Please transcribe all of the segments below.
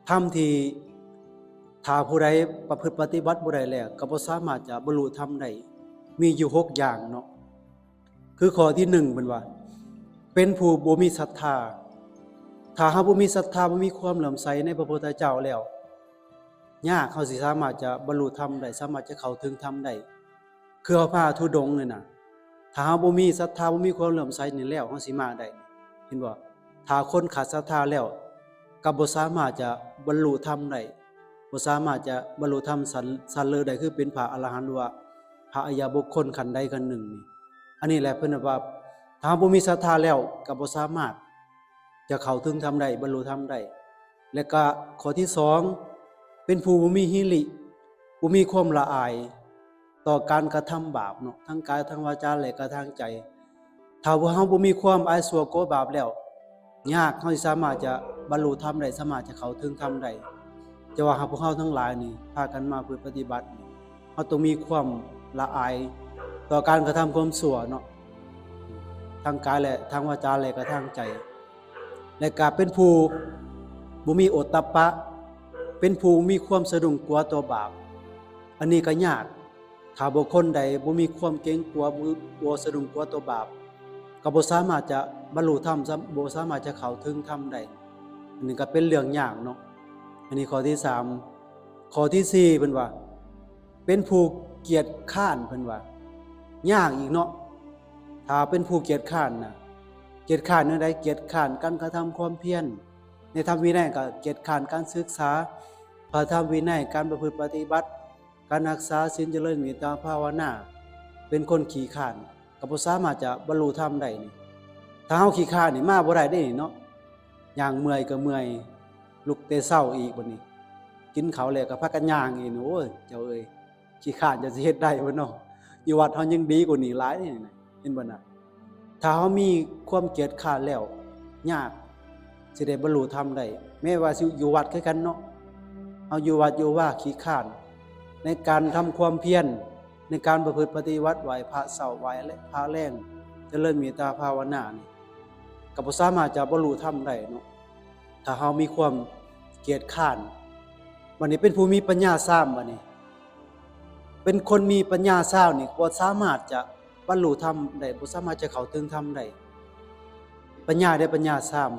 ທຳທີ່ຖ້າຜູ້ໃດປະພຶດປະຕິບັດບໍ່ໄດ້ແລ້ວ ກໍບໍ່ສາມາດຈະບັນລຸທຳໄດ້ ມີຢູ່ຫົກຢ່າງເນາະ. ຄືຂໍ້ທີໜຶ່ງ ເພິ່ນວ່າ ເປັນຜູ້ບໍ່ມີສັດທາ. ຖ້າເຮົາບໍ່ມີສັດທາ ບໍ່ມີຄວາມເຫຼື້ອມໃສໃນພະພຸດທະເຈົ້າແລ້ວ ຍາກເຮົາຊິສາມາດຈະບັນລຸທຳໄດ້ ສາມາດຈະເຂົ້າເຖິງທຳໄດ້. ຄືເຮົາພາທຸດົງນີ້ນະ ຖ້າເຮົາບໍ່ມີສັດທາ ບໍ່ມີຄວາມເຫຼື້ອມໃສນີ້ແລ້ວ ເຮົາຊິມາໄດ້ ເຫັນບໍ່? ຖ້າຄົນຂາດສັດທາແລ້ວ ກໍບໍ່ສາມາດຈະບັນລຸທຳໄດ້ ບໍ່ສາມາດຈະບັນລຸທຳຊັ້ນ ຊັ້ນເລີດໄດ້ ຄືເປັນພະອະລະຫັນ ຫຼືວ່າພະອະລິຍະບຸກຄົນຂັ້ນໃດຂັ້ນໜຶ່ງນີ້. ອັນນີ້ແຫຼະເພິ່ນວ່າ ຖ້າເຮົາບໍ່ມີສັດທາແລ້ວ ກໍບໍ່ສາມາດຈະເຂົ້າເຖິງທຳໄດ້ ບັນລຸທຳໄດ້. ແລະກະຂໍ້ທີສອງ ເປັນຜູ້ບໍ່ມີຫິລິ ບໍ່ມີຄວາມລະອາຍຕໍ່ການກະທຳບາບເນາະ ທັງກາຍ ທັງວາຈາ ແລະກະທາງໃຈ. ຖ້າວ່າເຮົາບໍ່ມີຄວາມອາຍຊົ່ວກົວບາບແລ້ວ ຍາກເຮົາຊິສາມາດຈະບັນລຸທຳໄດ້ ສາມາດຈະເຂົ້າເຖິງທຳໄດ້. ແຕ່ວ່າຫາກພວກເຮົາທັງຫຼາຍນີ້ ພາກັນມາຝຶກປະຕິບັດນີ້ ເຮົາຕ້ອງມີຄວາມລະອາຍຕໍ່ການກະທຳຄວາມຊົ່ວເນາະ ທັງກາຍ ແລະ ທາງວາຈາ ແລະກະທາງໃຈ. ແລະກະເປັນຜູ້ບໍ່ມີໂອດຕັບປະ ເປັນຜູ້ມີຄວາມສະດຸ້ງກົວຕໍ່ບາບ. ອັນນີ້ກໍຍາກ ຖ້າບຸກຄົນໃດບໍ່ມີຄວາມເກງກົວ ບໍ່ ບໍ່ສະດຸ້ງກົວຕໍ່ບາບ ກໍບໍ່ສາມາດຈະບັນລຸທຳ ບໍ່ສາມາດຈະເຂົ້າເຖິງທຳໄດ້. ອັນນີ້ກໍເປັນເລື່ອງຍາກເນາະ. ອັນນີ້ຂໍ້ທີສາມ. ຂໍ້ທີສີ່ ເພິ່ນວ່າ ເປັນຜູ້ກຽດຄ້ານ ເພິ່ນວ່າ ຍາກອີກເນາະ. ຖ້າເປັນຜູ້ກຽດຄ້ານນະ ກຽດຄ້ານແນວໃດ? ກຽດຄ້ານການກະທຳຄວາມພຽນ ໃນທຳວິໄນກໍກຽດຄ້ານການສຶກສາພະທຳວິໄນ ການປະພຶດປະຕິບັດ ການຮັກສາສິນ ຈະເລີນເມດຕາພາວະນາ ເປັນຄົນຂີ້ຄ້ານ ກໍບໍ່ສາມາດຈະບັນລຸທຳໄດ້ນີ້. ຖ້າເຮົາຂີ້ຄ້ານນີ້ ມາບໍ່ໄດ້ເດ້ນີ້ເນາະ. ຍ່າງເມື່ອຍກໍເມື່ອຍ ລຸກແຕ່ເຊົ້າອີກ ບັດນີ້ກິນເຂົ້າແລ້ວກໍພາກັນຍ່າງອີກ. ໂອ້ຍ ເຈົ້າເອີຍ ຂີ້ຄ້ານ ເຈົ້າຊິເຮັດໄດ້ບໍ່ເນາະ? ຢູ່ວັດເຮົາຍັງດີກວ່ານີ້ຫຼາຍເດ້ນີ້ນະ ເຫັນບໍ່ນະ? ຖ້າເຮົາມີຄວາມກຽດຄ້ານແລ້ວ ຍາກຊິໄດ້ບັນລຸທຳໄດ້. ແມ້ວ່າຊິຢູ່ວັດຄືກັນເນາະ ເຮົາຢູ່ວັດຢູ່ວາຂີ້ຄ້ານໃນການທຳຄວາມພຽນ ໃນການປະພຶດປະຕິບັດ ໄຫວ້ພະເຊົ້າ ໄຫວ້ແລະພະແລງ ຈະເລີນເມດຕາພາວະນານີ້ ກໍບໍ່ສາມາດຈະບັນລຸທຳໄດ້ເນາະ ຖ້າເຮົາມີຄວາມກຽດຄ້ານ. ບັດນີ້ເປັນຜູ້ມີປັນຍາຊາມ ບັດນີ້ ເປັນຄົນມີປັນຍາຊາມນີ້ ບໍ່ສາມາດຈະບັນລຸທຳໄດ້ ບໍ່ສາມາດຈະເຂົ້າເຖິງທຳໄດ້. ປັນຍາໃດ? ປັນຍາຊາມ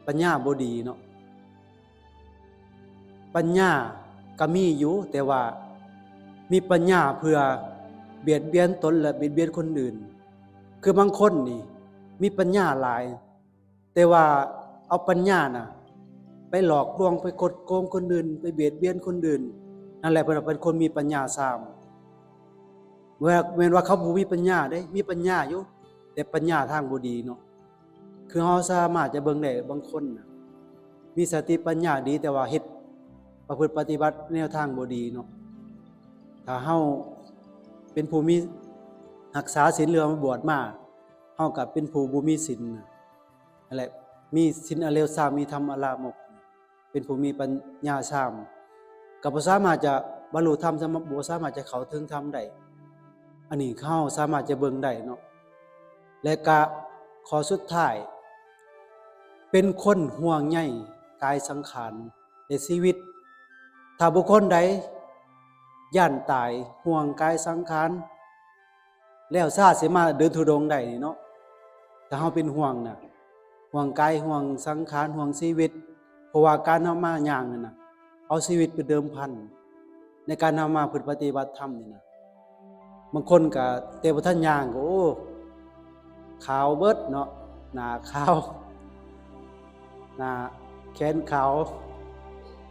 ປັນຍາບໍ່ດີເນາະ. ປັນຍາກໍມີຢູ່ ແຕ່ວ່າມີປັນຍາເພື່ອບຽດບຽນຕົນ ແລະ ບຽດບຽນຄົນອື່ນ. ຄືບາງຄົນນີ້ມີປັນຍາຫຼາຍ ແຕ່ວ່າເອົາປັນຍານະໄປຫຼອກລວງ ໄປຄົດໂກງຄົນອື່ນ ໄປບຽດບຽນຄົນອື່ນ. ນັ້ນແຫຼະເພິ່ນວ່າເປັນຄົນມີປັນຍາຊາມ. ບໍ່ແມ່ນວ່າເຂົາບໍ່ມີປັນຍາເດ້ ມີປັນຍາຢູ່ ແຕ່ປັນຍາທາງບໍ່ດີເນາະ. ຄືເຮົາສາມາດຈະເບິ່ງໄດ້ ບາງຄົນນະມີສະຕິປັນຍາດີ ແຕ່ວ່າເຮັດປະພຶດປະຕິບັດແນວທາງບໍ່ດີເນາະ. ຖ້າເຮົາເປັນຜູ້ມີ ຮັກສາສິນ ຫຼືວ່າມາບວດມາ ເຮົາກໍເປັນຜູ້ບໍ່ມີສິນນະ. ນັ້ນແຫຼະ ມີສິນອະເລວຊາ ມີທຳອະລາມົກ ເປັນຜູ້ມີປັນຍາຊາມ ກໍບໍ່ສາມາດຈະບັນລຸທຳ ສາມາດ ບໍ່ສາມາດຈະເຂົ້າເຖິງທຳໄດ້. ອັນນີ້ເຮົາສາມາດຈະເບິ່ງໄດ້ເນາະ. ແລະກະຂໍ້ສຸດທ້າຍ ເປັນຄົນຫ່ວງໃຍກາຍສັງຂານ ແລະ ຊີວິດ. ຖ້າບຸກຄົນໃດຢ້ານຕາຍ ຫ່ວງກາຍສັງຂານ ແລ້ວຊາຊິມາເດີນທຸດົງໄດ້ນີ້ເນາະ. ຖ້າເຮົາເປັນຫ່ວງນະ ຫ່ວງກາຍ ຫ່ວງສັງຂານ ຫ່ວງຊີວິດ ເພາະວ່າການເຮົາມາຍ່າງນັ້ນນະ ເອົາຊີວິດໄປເດີມພັນ ໃນການເຮົາມາຝຶກປະຕິບັດທຳນີ້ນະ. ບາງຄົນກະແຕ່ບໍ່ທັນຍ່າງກໍ ໂອ້ ຂາວເບິດເນາະ ໜ້າຂາວ ໜ້າແຂນຂາວ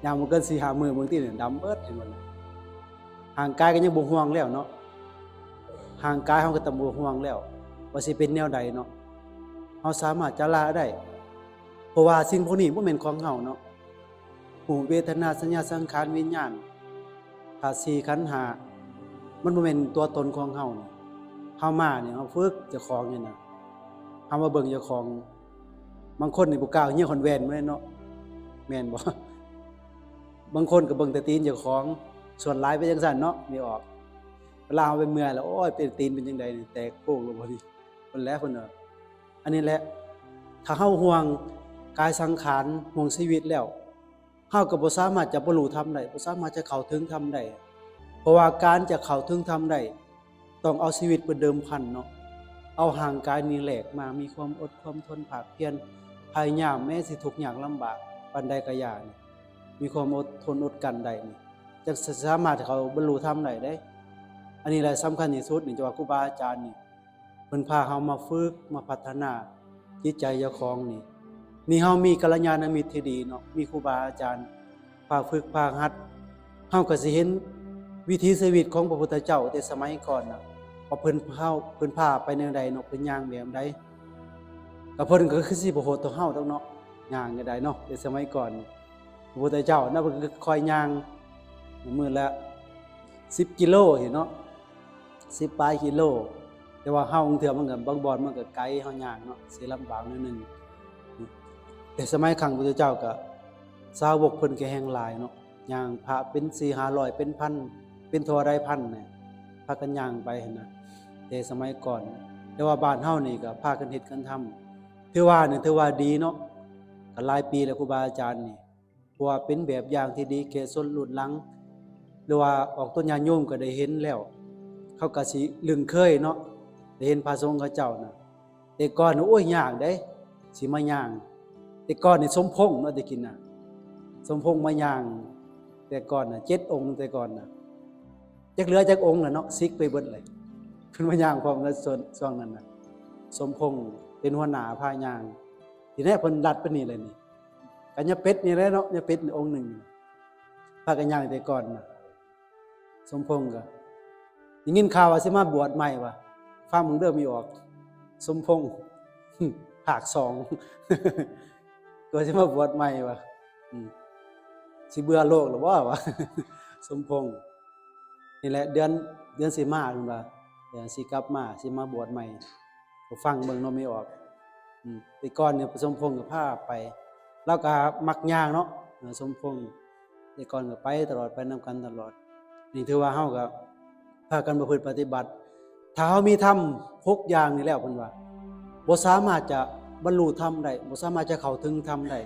ຍ່າງບໍ່ເກີນສີ່ຫ້າມື້ ບາງທີນີ້ດຳເບິດ ເຫັນບໍ່ນະ? ຮ່າງກາຍກໍຍັງບໍ່ຫ່ວງແລ້ວເນາະ ຮ່າງກາຍເຮົາກໍຕ້ອງບໍ່ຫ່ວງແລ້ວ ວ່າຊິເປັນແນວໃດເນາະ. ເຮົາສາມາດຈະລະໄດ້ ເພາະວ່າສິ່ງພວກນີ້ບໍ່ແມ່ນຂອງເຮົາເນາະ. ຮູບ ເວທະນາ ສັນຍາ ສັງຂານ ວິນຍານ ທາດສີ່ ຂັນຫ້າ ມັນບໍ່ແມ່ນຕົວຕົນຂອງເຮົານີ້. ເຮົາມານີ້ ເຮົາຝຶກເຈົ້າຂອງນີ້ນະ ເຮົາມາເບິ່ງເຈົ້າຂອງ. ບາງຄົນນີ້ບໍ່ກ້າເຫຍ້ຍຄົນແວ່ນມາເລີຍເນາະ ແມ່ນບໍ່? ບາງຄົນກໍເບິ່ງແຕ່ຕີນເຈົ້າຂອງ ສ່ວນຫຼາຍເປັນຈັ່ງຊັ້ນເນາະ. ນີ້ອອກ ເວລາເຮົາໄປເມື່ອຍແລ້ວ ໂອ້ຍ ເປັນຕີນເປັນຈັ່ງໃດນີ້ ແຕກໂພກແລ້ວບໍ່ນີ້ ເພິ່ນແຫຼະ ເພິ່ນວ່າ. ອັນນີ້ແຫຼະ ຖ້າເຮົາຫ່ວງກາຍສັງຂານ ຫ່ວງຊີວິດແລ້ວ ເຮົາກໍບໍ່ສາມາດຈະບັນລຸທຳໄດ້, ບໍ່ສາມາດຈະເຂົ້າເຖິງທຳໄດ້. ເພາະວ່າການຈະເຂົ້າເຖິງທຳໄດ້ ຕ້ອງເອົາຊີວິດເປັນເດີມພັນເນາະ, ເອົາຮ່າງກາຍນີ້ແລກມາ, ມີຄວາມອົດຄວາມທົນພາກພຽນ, ພະຍາຍາມ, ແມ້ຊິທຸກຍາກລຳບາກປານໃດກໍຢ່າ, ມີຄວາມອົດທົນອົດກັ້ນໄດ້ນີ້ ຈັ່ງສາມາດເຂົ້າບັນລຸທຳໄດ້ເດ້. ອັນນີ້ແຫຼະສຳຄັນທີ່ສຸດນີ້, ຈະວ່າຄູບາອາຈານນີ້ ເພິ່ນພາເຮົາມາຝຶກ, ມາພັດທະນາຈິດໃຈເຈົ້າຂອງນີ້. ນີ້ເຮົາມີກັນລະຍານະມິດທີ່ດີເນາະ, ມີຄູບາອາຈານພາຝຶກພາຫັດ, ເຮົາກໍຊິເຫັນວິຖີຊີວິດຂອງພະພຸດທະເຈົ້າແຕ່ສະໄໝກ່ອນນະ, ວ່າເພິ່ນເຮົາ, ເພິ່ນພາໄປແນວໃດເນາະ, ເພິ່ນຍ່າງແບບໃດ. ກໍເພິ່ນກໍຄືຊິບໍ່ໂຫດຕໍ່ເຮົາດອກເນາະ, ຍ່າງກໍໄດ້ເນາະ, ແຕ່ສະໄໝກ່ອນ ພະພຸດທະເຈົ້ານະ ເພິ່ນກໍຄ່ອຍຍ່າງ ມື້ລະສິບກິໂລຊີ້ເນາະ, ສິບປາຍກິໂລ. ແຕ່ວ່າເຮົາບາງເທື່ອມັນກໍ ບາງບ່ອນມັນກໍໄກ, ເຮົາຍ່າງເນາະ ຊິລຳບາກໜ້ອຍໜຶ່ງ. ແຕ່ສະໄໝຄັ້ງພະພຸດທະເຈົ້າກໍ ສາວົກເພິ່ນກໍແຮ່ງຫຼາຍເນາະ, ຍ່າງພະເປັນສີ່ຫ້າຮ້ອຍ ເປັນພັນ ເປັນເທົ່າໃດພັນນະ ພາກັນຍ່າງໄປຫັ້ນນະ ແຕ່ສະໄໝກ່ອນ. ແຕ່ວ່າບ້ານເຮົານີ້ກໍພາກັນເຮັດກັນທຳ, ຖືວ່ານີ້ ຖືວ່າດີເນາະ, ກໍຫຼາຍປີແລ້ວຄູບາອາຈານນີ້ ເພາະວ່າເປັນແບບຢ່າງທີ່ດີແກ່ຊົນລຸ້ນຫຼັງ ຫຼືວ່າອອກຕົນຍາດໂຍມກໍໄດ້ເຫັນແລ້ວ, ເຂົາກໍຊິລຶ້ງເຄີຍເນາະ, ໄດ້ເຫັນພະສົງເຂົາເຈົ້ານະ. ແຕ່ກ່ອນ ໂອ້ຍ ຍາກເດ້ ຊິມາຍ່າງ. ແຕ່ກ່ອນນີ້ສົມພົງເນາະ ແຕ່ກີ້ນະ, ສົມພົງມາຍ່າງແຕ່ກ່ອນນະ ເຈັດອົງແຕ່ກ່ອນນະ, ຈັກເຫຼືອຈັກອົງລະເນາະ, ສິກໄປເບິດເລີຍ. ເພິ່ນມາຍ່າງພ້ອມກັນຊ່ວງນັ້ນນະ, ສົມພົງເປັນຫົວໜ້າພາຍ່າງ. ທີແລກເພິ່ນລັດໄປນີ້ແຫຼະນີ້, ກັນຍາເປັດນີ້ແຫຼະເນາະ, ຍາເປັດອົງໜຶ່ງ ພາກັນຍ່າງແຕ່ກ່ອນນະ. ສົມພົງກໍ ໄດ້ຍິນຂ່າວວ່າຊິມາບວດໃໝ່ວ່າ, ຟັງເບິ່ງເດີ ມີອອກ ສົມພົງ ພາກສອງ ກໍຊິມາບວດໃໝ່ວ່າ, ອືມ ຊິເບື່ອໂລກແລ້ວບໍ່ວ່າ ສົມພົງ. ນີ້ແຫຼະ ເດືອນ ເດືອນຊິມາ ເພິ່ນວ່າ ເດືອນຊິກັບມາ ຊິມາບວດໃໝ່. ກໍຟັງເບິ່ງເນາະ ມີອອກ. ອືມ ແຕ່ກ່ອນນີ້ ສົມພົງກໍພາໄປ, ລາວກໍມັກຍ່າງເນາະ, ເອີ ສົມພົງ ແຕ່ກ່ອນກໍໄປຕະຫຼອດ ໄປນຳກັນຕະຫຼອດ. ນີ້ຖືວ່າເຮົາກໍພາກັນປະພຶດປະຕິບັດ. ຖ້າເຮົາມີທຳຫົກຢ່າງນີ້ແລ້ວ ເພິ່ນວ່າ ບໍ່ສາມາດຈະບັນລຸທຳໄດ້, ບໍ່ສາມາດຈະເຂົ້າເຖິງທຳໄດ້.